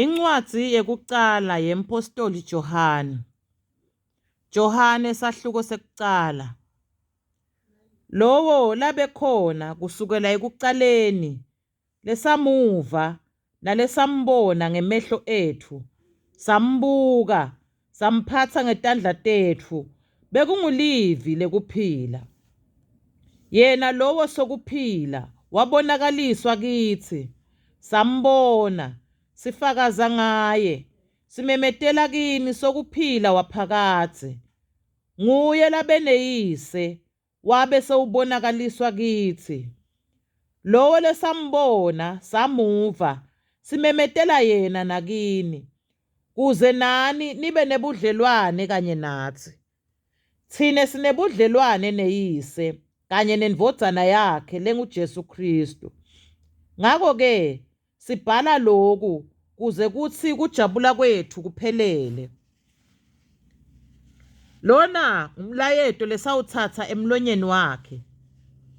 Incwadzi yekucala yemphostoli Johane. Johane sahluko sekucala. Lowo labekhona kusukela ekucaleni lesamuva nalesambona ngemehlo etfu, sambuka, samphatsa ngetandla tetfu, bekungulivi lekuphila. Yena lowo sokuphila wabonakaliswa kitsi, sambona, sifakaza ngaye, simemetela kini sokuphila waphakadze. Nguye labeneyise wabe sewubonakaliswa kitsi. Lowo lesambona samuva simemetela yena nakini, kuze nani nibe nebudlelwane kanye natsi. Tsine sinebudlelwane neYise kanye neNdvodzana yakhe lenguJesu Khristu. Ngako-ke Sibhala loku kuze kutsi kujabula kwetfu kuphelele. Lona ngumlayeto lesawutsatsa emlonyeni wakhe.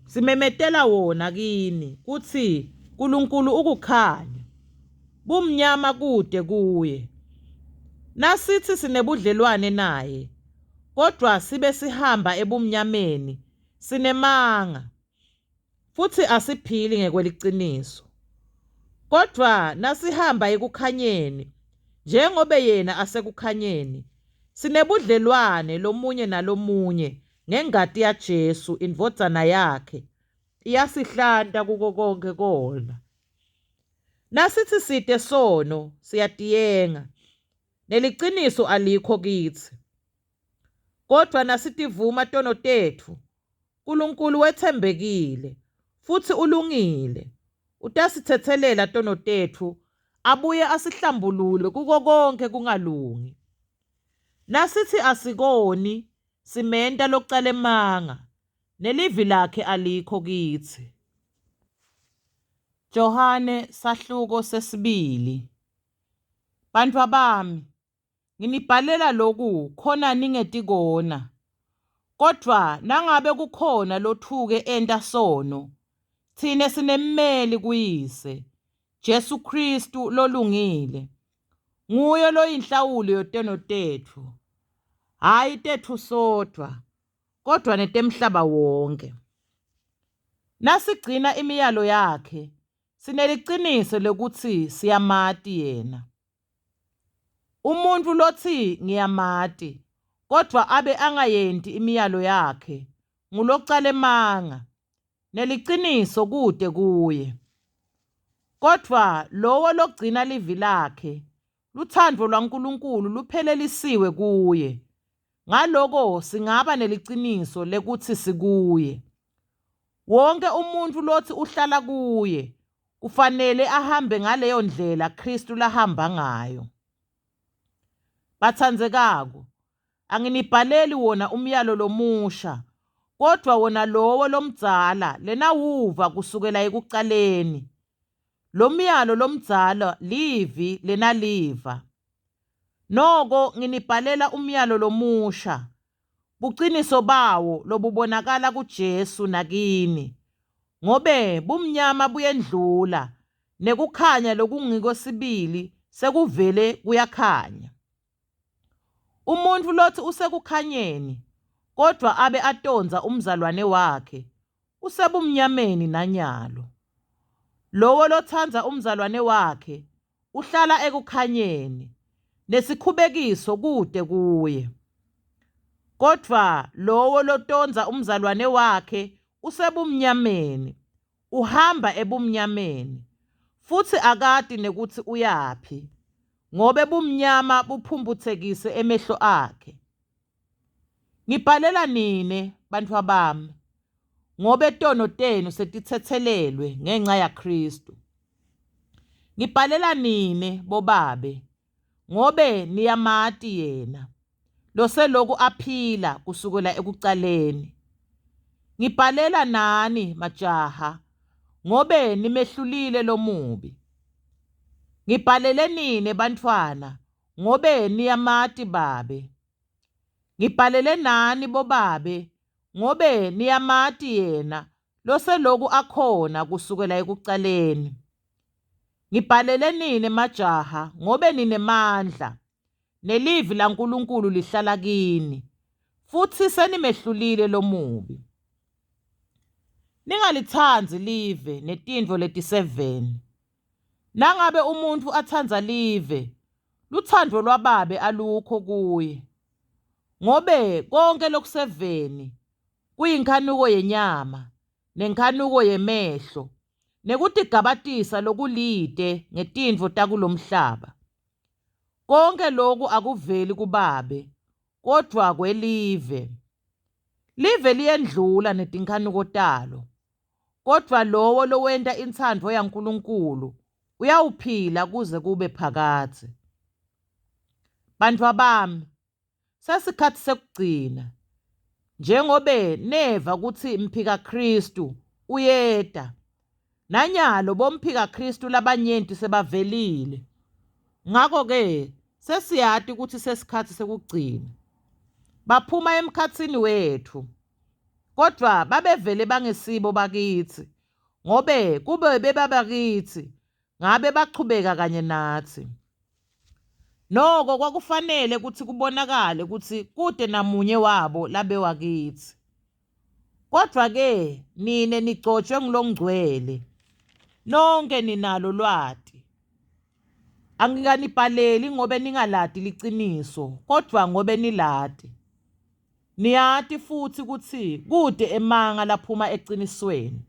Simemetela wona kini kutsi Nkulunkulu ukukhanya, bumnyama kute kuye. Nasitsi sinebudlelwane naye, kodvwa sibe sihamba ebumnyameni, sinemanga. futsi asiphili ngekweliciniso. Kodvwa nasihamba ekukhanyeni, njengobe yena asekukhanyeni, sinebudlelwane lomunye nalomunye ngengati yaJesu iNdvodzana yakhe, iyasihlanta kuko konkhe kona. Nasitsi site sono, siyatiyenga, neliciniso alikho kitsi. Kodvwa nasitivuma tono tetfu, Nkulunkulu wetsembekile futsi ulungile, utasitsetselela tono tetfu abuye asihlambulule kuko konkhe kungalungi. Nasitsi asikoni, simenta localemanga, nelivi lakhe alikho kitsi. Johane sahluko sesibili. Bantfwabami, Nginibhalela loku khona ningetikona. Kodvwa nangabe kukhona lotfuke enta sono, tsine sinemmeli kuYise, Jesu Khristu lolungile. Nguye loyinhlawulo yetono tetfu, hhayi tetfu sodvwa, kodvwa netemhlaba wonkhe. Nasigcina imiyalo yakhe, sineliciniso lekutsi siyamati yena. Umuntfu lotsi ngiyamati, kodvwa abe angayenti imiyalo yakhe, ngulocalemanga, neliciniso kute kuye. Kodvwa lowo logcina livi lakhe, lutsandvo lwaNkulunkulu luphelelisiwe kuye. Ngaloko singaba neliciniso lekutsi sikuye. Wonkhe umuntfu lotsi uhlala kuye kufanele ahambe ngaleyo ndlela Khristu lahamba ngayo. Batsandzekako, anginibhaleli wona umyalo lomusha, kodvwa wona lowo lomdzala lenawuva kusukela ekucaleni. Lo myalo lomdzala livi lenaliva. Noko nginibhalela umyalo lomusha, buciniso bawo lobubonakala kuJesu nakini, ngobe bumnyama buyendlula nekukhanya lokungiko sibili sekuvele kuyakhanya. Umuntfu lotsi usekukhanyeni kodvwa abe atondza umzalwane wakhe usebumnyameni nanyalo. Lowo lotsandza umzalwane wakhe Uhlala ekukhanyeni, nesikhubekiso kute kuye. Kodvwa lowo lotondza umzalwane wakhe usebumnyameni, uhamba ebumnyameni, futsi akati nekutsi uyaphi, ngobe bumnyama buphumphutsekise emehlo akhe. Ngibhalela nine, bantfwabami, ngobe tono tenu setitsetselelwe ngenca yaKhristu. Ngibhalela nine, bobabe, ngobe niyamati yena, loseloku aphila kusukela ekucaleni. Ngibhalela nani, majaha, ngobe nimehlulile lomubi. Ngibhalele nine, bantfwana, ngobe niyamati Babe. Ngibhalele nani bobabe ngobe niyamati yena loseloku akhona kusukela ekucaleni. Ngibhalele nine majaha ngobe ninemandla, nelivi laNkulunkulu lihlala kini, futsi senimehlulile lomubi. Ningalitsandzi live netintfo letiseveni. Nangabe umuntfu atsandza live, lutsandvo lwaBabe alukho kuye. Ngobe konkhe lokuseveni kuyinkhanuko yenyama, nenkhanuko yemehlo, nekutigabatisa lokulite ngetintfo takulomhlaba. Konkhe loku akuveli kuBabe, kodvwa kwelive. Live liyendlula netinkhanuko talo, kodvwa lowo lowenta intsandvo yaNkulunkulu uyawuphila kuze kube phakadze. Bantfwabami, Sesikhatsi sekugcina. Njengobe neva kutsi mphikakhristu uyeta, nanyalo bomphikakhristu labanyenti sebavelile. Ngako-ke sesiyati kutsi sesikhatsi sekugcina. Baphuma emkhatsini wetfu, kodvwa babevele bangesibo bakitsi, ngobe kube bebabakitsi ngabe bachubeka kanye natsi. Noko kwakufanele kutsi kubonakale kutsi kute namunye wabo labewakitsi. Kodvwa-ke nine nigcotjwe nguLongcwele, nonkhe ninalo lwati. Angikanibhaleli ngobe ningalati liciniso, kodvwa ngobe nilati. Niyati futsi kutsi kute emanga laphuma ecinisweni.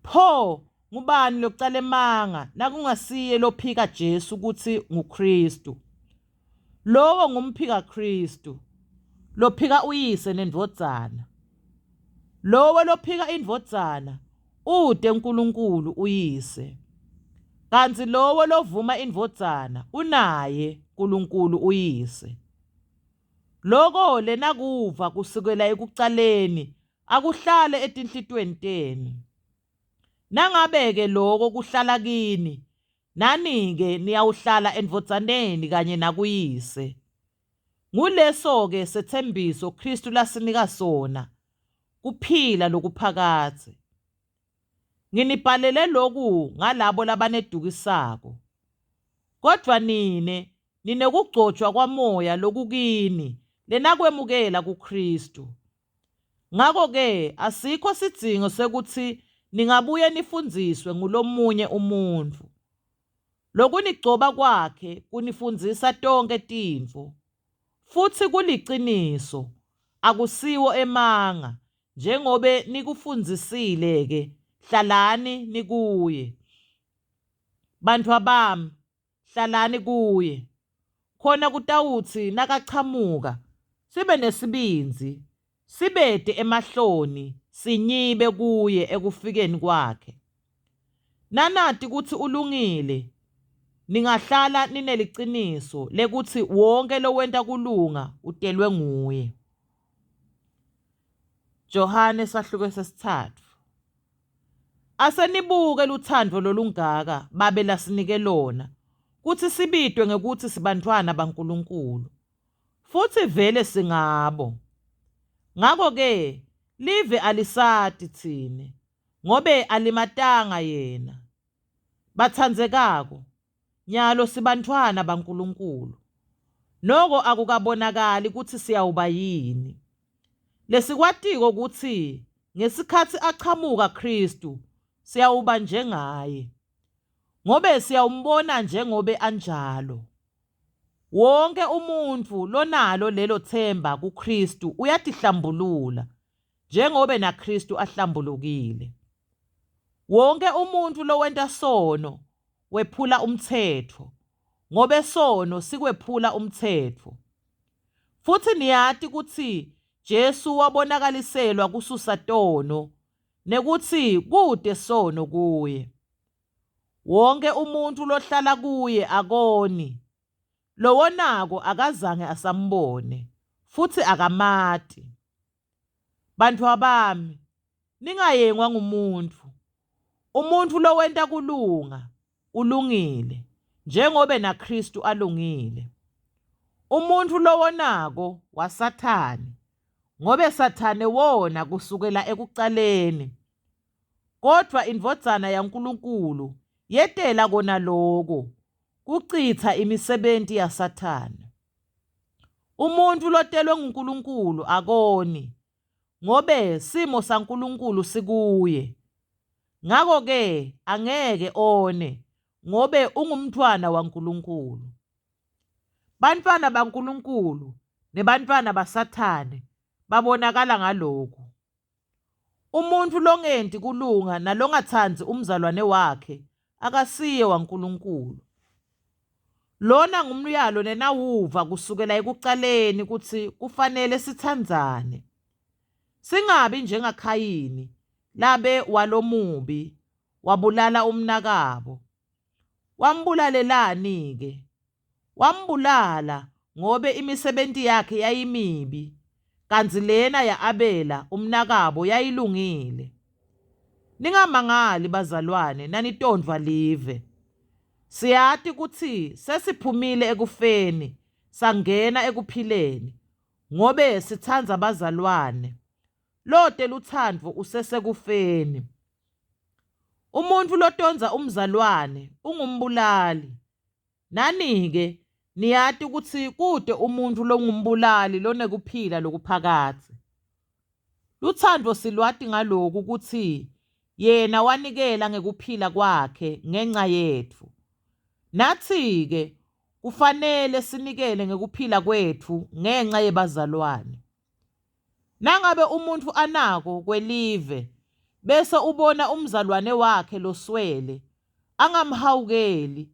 Pho ngubani locala emanga nakungasiye lophika Jesu kutsi nguKhristu? Lowo ngumphika Khristu, lophika uYise neNdvodzana. Lowo lophika iNdvodzana ute Nkulunkulu uYise. Kantsi lowo lovuma iNdvodzana unaye Nkulunkulu uYise. Loko lenakuva kusukela ekucaleni akuhlale etinhlitiyweni tenu. Nangabe-ke loko kuhlala kini, nani-ke niyawuhlala eNdvodzaneni kanye nakuYise. Nguleso-ke setsembiso Khristu lasinika sona, kuphila lokuphakadze. Nginibhalele loku ngalabo labanedukisako. Kodvwa nine ninekugcotjwa kwaMoya lokukini lenakwemukela kuKhristu. Ngako-ke asikho sidzingo sekutsi ningabuye nifundziswe ngulomunye umuntfu. Lokunigcoba kwakhe kunifundzisa tonkhe tintfo, futsi kuliciniso, akusiwo emanga, njengobe nikufundzisile-ke, hlalani nikuye. Bantfwabami, hlalani kuye, khona kutawutsi nakachamuka sibe nesibindzi, sibete emahloni sinyibe kuye ekufikeni kwakhe. Nanati kutsi ulungile, ningahlala nineliciniso lekutsi wonkhe lowenta kulunga utelwe nguye. Johane sahluko sesitsatfu. Asenibuke lutsandvo lolungaka Babe lasinike lona, kutsi sibitwe ngekutsi sibantfwana baNkulunkulu. Futsi vele singabo. Ngako-ke live alisati tsine, ngobe alimatanga yena. Batsandzekako, nyalo sibantfwana baNkulunkulu. Noko akukabonakali kutsi siyawuba yini. Lesikwatiko kutsi ngesikhatsi achamuka Khristu, siyawuba njengaye, ngobe siyawumbona njengobe anjalo. Wonkhe umuntfu lonalo lelo tsemba kuKhristu uyatihlambulula, njengobe naKhristu ahlambulukile. Wonkhe umuntfu lowenta sono wephula umtsetfo, ngobe sono sikwephula umtsetfo. Futsi niyati kutsi Jesu wabonakaliselwa kususa tono, nekutsi kute sono kuye. Wonkhe umuntfu lohlala kuye akoni, lowonako akazange asambone, futsi akamati. Bantfwabami, ningayengwa ngumuntfu. Umuntfu lowenta kulunga ulungile, njengobe naKhristu alungile. Umuntfu lowonako waSathane, ngobe Sathane wona kusukela ekucaleni. Kodvwa iNdvodzana yaNkulunkulu Yetela kona loko, kucitsa imisebenti yaSathane. Umuntfu lotelwe nguNkulunkulu akoni, ngobe simo saNkulunkulu sikuye. Ngako-ke angeke one, ngobe ungumntfwana waNkulunkulu. Bantfwana baNkulunkulu nebantfwana baSathane babonakala ngaloku. Umuntfu longenti kulunga nalongatsandzi umzalwane wakhe akasiye waNkulunkulu. Lona ngumyalo lenawuva kusukela ekucaleni kutsi kufanele sitsandzane. Singabi njengaKhayini labe walomubi wabulala umnakabo. Wambulalelani-ke? Wambulala ngobe imisebenti yakhe yayimibi, kantsi lena ya-Abela umnakabo yayilungile. Ningamangali bazalwane nanitondvwa live. Siyati kutsi sesiphumile ekufeni sangena ekuphileni, ngobe sitsandza bazalwane. Lote lutsandvo usesekufeni. Umuntfu lotondza umzalwane ungumbulali. Nani-ke niyati kutsi kute umuntfu longumbulali lonekuphila lokuphakadze. Lutsandvo silwati ngaloku kutsi yena wanikela ngekuphila kwakhe ngenca yetfu. Natsi-ke kufanele sinikele ngekuphila kwetfu ngenca yebazalwane. Nangabe umuntfu anako kwelive bese ubona umzalwane wakhe loswele angamhawukeli,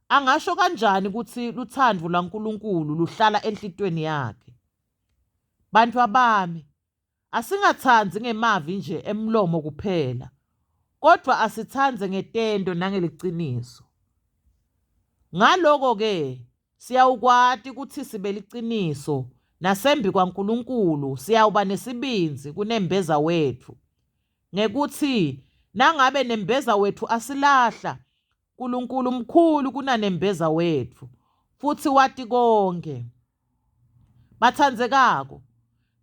angasho kanjani kutsi lutsandvo lwaNkulunkulu luhlala enhlitiyweni yakhe? Bantfwabami, asingatsandzi ngemavi nje emlomo kuphela, kodvwa asitsandze ngetento nangeliciniso. Ngaloko-ke Siyawukwati kutsi sibeliciniso, nasembi kwaNkulunkulu siyawuba nesibindzi kunembeza wetfu, ngekutsi nangabe nembeza wetfu asilahla, Nkulunkulu mkhulu kunanembeza wetfu, futsi wati konkhe. Batsandzekako,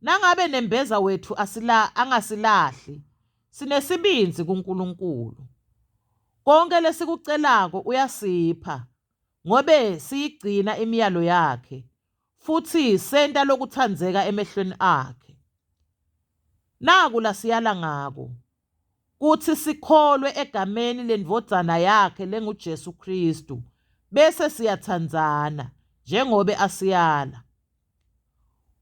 nangabe nembeza wetfu asila angasilahli, sinesibindzi kuNkulunkulu. Konkhe lesikucelako uyasipha, ngobe siyigcina imiyalo yakhe futsi senta lokutsandzeka emehlweni akhe. Naku lasiyala ngako, kutsi sikholwe egameni leNdvodzana yakhe lenguJesu Khristu bese siyatsandzana njengobe asiyala.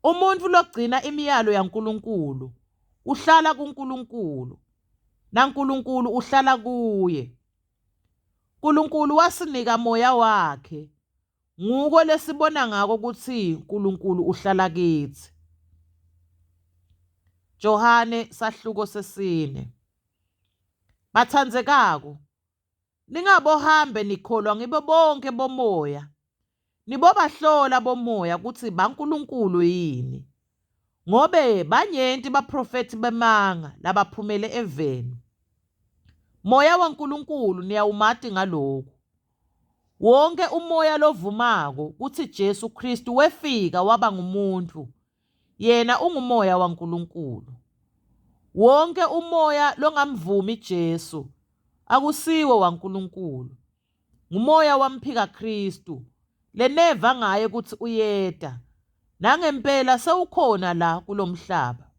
Umuntfu logcina imiyalo yaNkulunkulu uhlala kuNkulunkulu, naNkulunkulu uhlala kuye. Nkulunkulu wasinika moya wakhe. Nguko lesibona ngako kutsi Nkulunkulu uhlala kitsi. Johane sahluko sesine. Batsandzekako, ningabohambe nikholwa ngibo bonkhe bomoya. Nibobahlola bomoya kutsi baNkulunkulu yini. Ngobe banyenti baphrofethi bemanga labaphumele eveni. Moya waNkulunkulu niyawumati ngaloku. Wonke umoya lovumako kutsi Jesu Khristu wefika waba ngumuntfu, yena ungumoya waNkulunkulu. Wonke umoya longamvumi Jesu akusiwo waNkulunkulu. Ngumoya wamphikakhristu, leneva ngaye kutsi uyeta, nangempela sewukhona la kulomhlaba.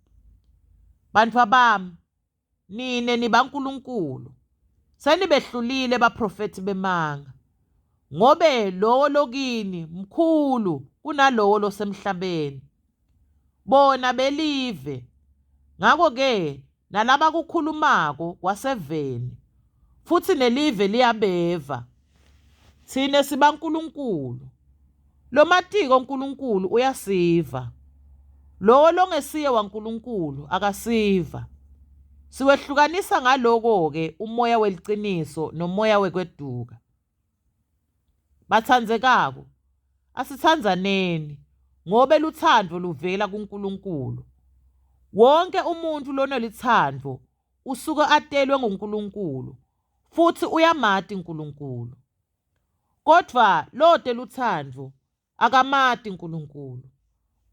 Bantfwabami, nine nibaNkulunkulu, senibehlulile baprofethi bemanga, ngobe lowo lokini mkhulu kunalowo losemhlabeni. Bona belive. Ngako-ke nalabakukhulumako kwaseveni, futsi nelive liyabeva. Tsine sibaNkulunkulu. Lomatiko Nkulunkulu uyasiva. Lowo longesiye waNkulunkulu akasiva. Siwehlukanisa ngaloko-ke umoya weliciniso nomoya wekweduka. Batsandzekako, asitsandzaneni, ngobe lutsandvo luvela kuNkulunkulu. Wonke umuntfu lonelutsandvo usuke atelwe nguNkulunkulu futsi uyamati Nkulunkulu. Kodvwa lote lutsandvo akamati Nkulunkulu,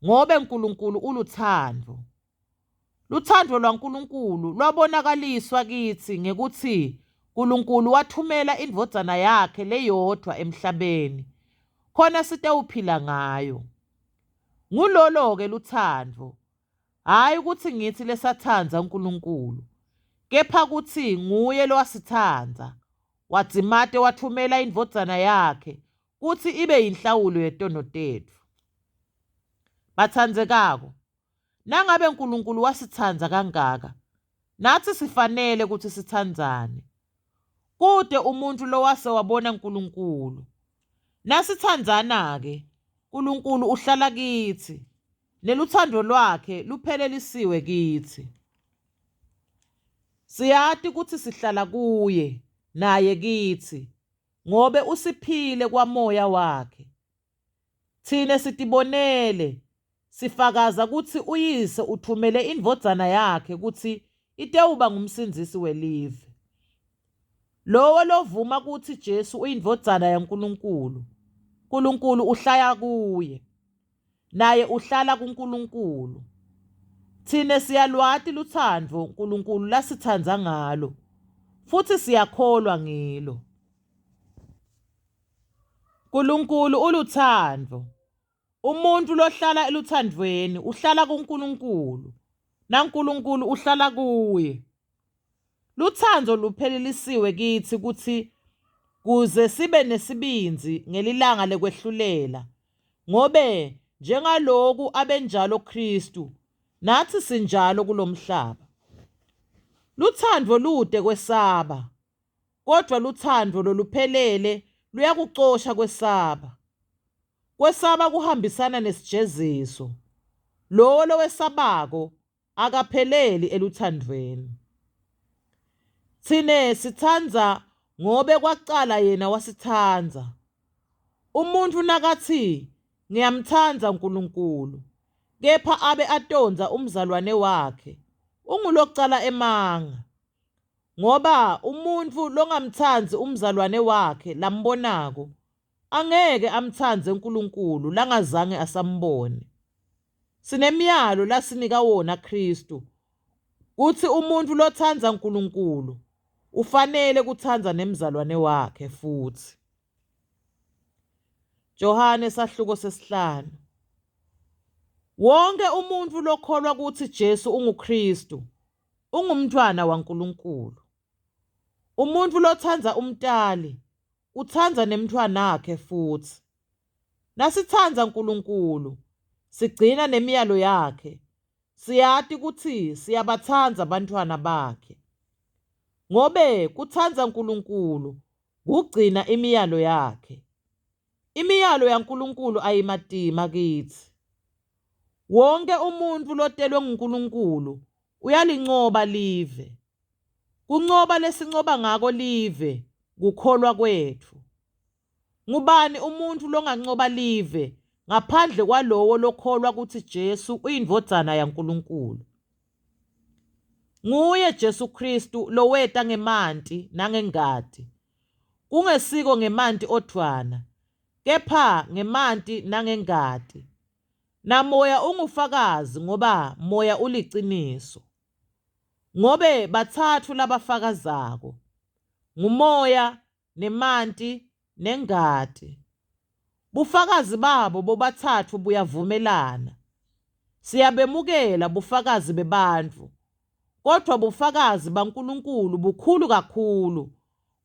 ngobe Nkulunkulu ulutsandvo. Lutsandvo lwaNkulunkulu lwabonakaliswa kitsi ngekutsi Nkulunkulu wathumela iNdvodzana yakhe leyodvwa emhlabeni, khona sitewuphila ngayo. Ngulolo-ke lutsandvo, hhayi kutsi ngitsi lesatsandza Nkulunkulu, kepha kutsi nguye lowasitsandza, wadzimate watfumela iNdvodzana yakhe kutsi ibe yinhlawulo yetono tetfu. Batsandzekako, Nangabe Nkulunkulu wasitsandza kangaka, natsi sifanele kutsi sitsandzane. Kute umuntfu lowase wabona Nkulunkulu. Nasitsandzana-ke, Nkulunkulu uhlala kitsi, nelutsandvo lwakhe luphelelisiwe kitsi. Siyati kutsi sihlala kuye, naye kitsi, ngobe usiphile kwaMoya wakhe. Tsine sitibonele, sifakaza kutsi uYise utfumele iNdvodzana yakhe kutsi itewuba nguMsindzisi welive. Lowo lovuma kutsi Jesu uyiNdvodzana yaNkulunkulu, Nkulunkulu uhlala kuye, naye uhlala kuNkulunkulu. Tsine siyalwati lutsandvo Nkulunkulu lasitsandza ngalo, futsi siyakholwa ngilo. Nkulunkulu ulutsandvo. Umuntfu lohlala elutsandvweni uhlala kuNkulunkulu, naNkulunkulu uhlala kuye. Lutsandvo luphelelisiwe kitsi kutsi kuze sibe nesibindzi ngelilanga lekwehlulela, ngobe njengaloku abenjalo Khristu, natsi sinjalo kulomhlaba. Lutsandvo lute kwesaba. Kodvwa lutsandvo loluphelele luyakucosha kwesaba. Kwesaba kuhambisana nesijeziso. Lowo lowesabako akapheleli elutsandvweni. Tsine sitsandza ngobe kwacala yena wasitsandza. Umuntfu nakatsi, Ngiyamtsandza Nkulunkulu, kepha abe atondza umzalwane wakhe, ungulocala emanga. Ngoba umuntfu longamtsandzi umzalwane wakhe lambonako, angeke amtsandze Nkulunkulu langazange asambone. Sinemyalo lasinika wona Khristu kutsi umuntfu lotsandza Nkulunkulu ufanele kutsandza nemzalwane wakhe futsi. Johane sahluko sesihlanu. Wonkhe umuntfu lokholwa kutsi Jesu unguKhristu Ungumntfwana waNkulunkulu. Umuntfu lotsandza umtali utsandza nemntfwanakhe futsi. Nasitsandza Nkulunkulu, sigcina nemiyalo yakhe, siyati kutsi siyabatsandza bantfwana bakhe. Ngobe kutsandza Nkulunkulu kugcina imiyalo yakhe. Imiyalo yaNkulunkulu ayimatima kitsi. Wonkhe umuntfu lotelwe nguNkulunkulu uyalincoba live. Kuncoba lesincoba ngako live kukholwa kwetfu. Ngubani umuntfu longancoba live ngaphandle kwalowo lokholwa kutsi Jesu uyiNdvodzana yaNkulunkulu? Nguye Jesu Khristu loweta ngemanti nangengati, kungesiko ngemanti odvwana, kepha ngemanti nangengati. NaMoya ungufakazi ngoba Moya uliciniso. Ngobe batsatfu labafakazako, nguMoya, nemanti, nengati. Bufakazi babo bobatsatfu buyavumelana. Siyabemukela bufakazi bebantfu, kodvwa bufakazi baNkulunkulu bukhulu kakhulu,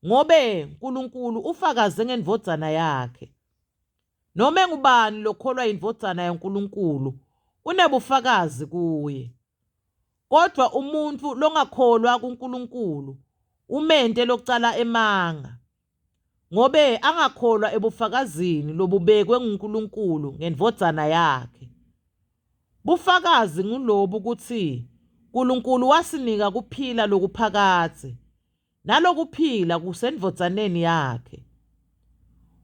ngobe Nkulunkulu ufakaze ngeNdvodzana yakhe. Nome ngubani lokholwa yiNdvodzana yaNkulunkulu unebufakazi kuye. Kodvwa umuntfu longakholwa kuNkulunkulu umente locala emanga, ngobe angakholwa ebufakazini lobubekwe nguNkulunkulu ngeNdvodzana yakhe. Bufakazi ngulobu kutsi Nkulunkulu wasinika kuphila lokuphakadze, nalokuphila kuseNdvodzaneni yakhe.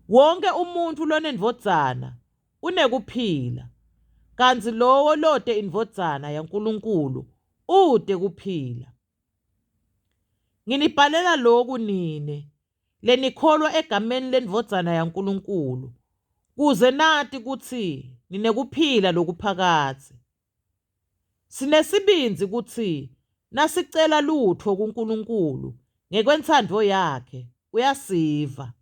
Wonkhe umuntfu loneNdvodzana unekuphila, kantsi lowo lote iNdvodzana yaNkulunkulu ute kuphila. Nginibhalela loku nine lenikholwa egameni leNdvodzana yaNkulunkulu, kuze nati kutsi ninekuphila lokuphakadze. Sinesibindzi kutsi nasicela lutfo kuNkulunkulu. ngekwentsandvo yakhe, uyasiva.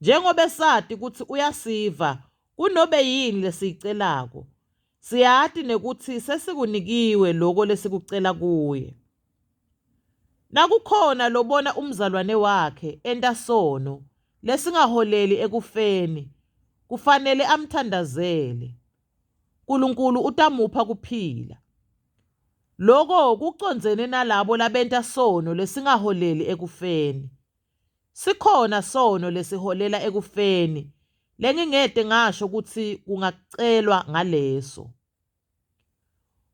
Njengobe sati kutsi uyasiva kunobe yini lesiyicelako, siyati nekutsi sesikunikiwe loko lesikucela kuye. Nakukhona lobona umzalwane wakhe enta sono lesingaholeli ekufeni, kufanele amthandazele. Nkulunkulu utamupha kuphila. Loko kucondzene nalabo labenta sono lesingaholeli ekufeni. Sikhona sono lesiholela ekufeni lengingete ngasho kutsi kungacelwa ngaleso.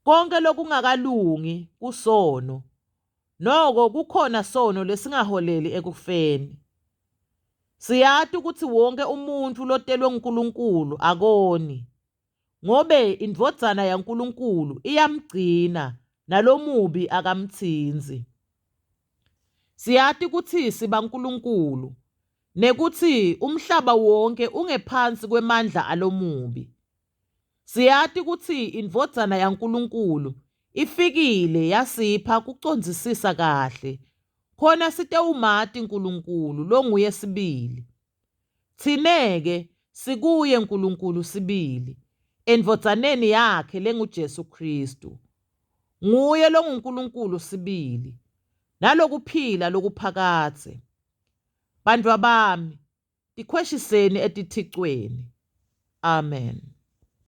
Konkhe lokungakalungi kusono, noko kukhona sono lesingaholeli ekufeni. Siyati kutsi wonkhe umuntfu lotelwe nguNkulunkulu akoni. Ngobe iNdvodzana yaNkulunkulu iyamgcina nalomubi akamtsintsi. Siyati kutsi sibaNkulunkulu nekutsi umhlaba wonke ungephansi kwemandla alomubi. Siyati kutsi iNdvodzana yaNkulunkulu ifikile yasipha kucondzisisa kahle, khona sitewumati Nkulunkulu longuye sibili. Tsine-ke sikuye Nkulunkulu sibili, eNdvodzaneni yakhe lenguJesu Khristu. Nguye longuNkulunkulu sibili, nalokuphila lokuphakadze. Bantfwabami, tikhweshiseni etithicweni. Amen.